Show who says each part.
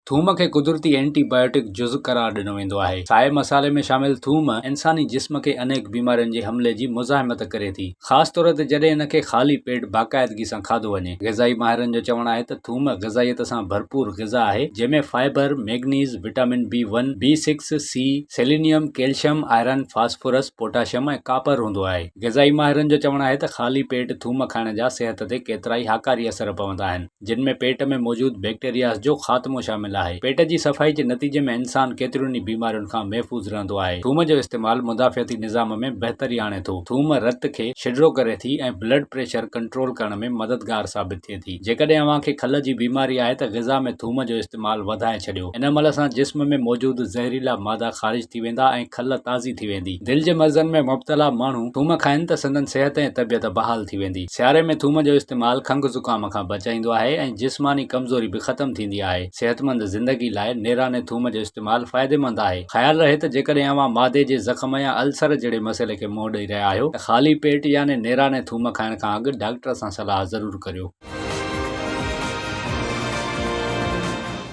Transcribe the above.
Speaker 1: ٿوم کي قدرتي اينٽي بايوٽڪ جز قرار ڏنو ويندو آهي. سائي مصالحي ۾ شامل ٿوم انساني جسم کي انيڪ بيمارين جي حملي جي مزاحمت ڪري ٿي، خاص طور تي جڏهن ان کي خالي پيٽ باقاعدگي سان کاڌو وڃي. غذائي ماهرن جو چوڻ آهي ته ٿوم غذائيت سان ڀرپور غذا آهي، جنهن ۾ fibre, manganese, vitamin B one, B six, C, selenium, calcium, iron, phosphorus, potassium ۽ copper هوندو آهي. غذائي ماهرن جو چوڻ آهي ته خالي پيٽ ٿوم کائڻ جا صحت تي ڪيترائي هاڪاري اثر پوندا آهن. جن ۾ پيٽ ۾ موجود بيڪٽيرياز جو خاتمو شامل آهي. پيٽ جي صفائي جي نتيجي ۾ انسان ڪيترين ئي بيمارين کان محفوظ رهندو آهي. ٿوم جو استعمال مدافعتي نظام ۾ بهتري آڻي ٿو. ٿوم رت کي شڏرو ڪري ٿي ۽ بلڊ پريشر ڪنٽرول ڪرڻ ۾ مددگار ثابت ٿئي ٿي. جيڪڏهن اوهان کي کل جي بيماري آهي ته غذا ۾ ٿوم جو استعمال وڌائي ڇڏيو. ان عمل سان جسم ۾ موجود زهريلا مادا خارج ٿي ويندا ۽ کل تازي ٿي ويندي. دل جي مرضن ۾ مبتلا ماڻهو ٿوم کائن ته سندن صحت ۽ طبيعت بحال ٿي ويندي. سياري ۾ ٿوم جو استعمال کنگهه زڪام کان بچائيندو آهي ۽ جسماني ڪمزوري به ختم ٿيندي آهي. صحتمند زندگي لاء نيراني ٿوم جو استعمال فائديمند آهي. خيال رهي ته جيڪڏهن اوهان معدي جي زخم يا السر جهڙي مسئلي کي منهن ڏئي رهيا آهيو ته خالي پيٽ يعني نيراني ٿوم کائڻ کان اڳ ڊاڪٽر سان صلاح ضرور ڪريو.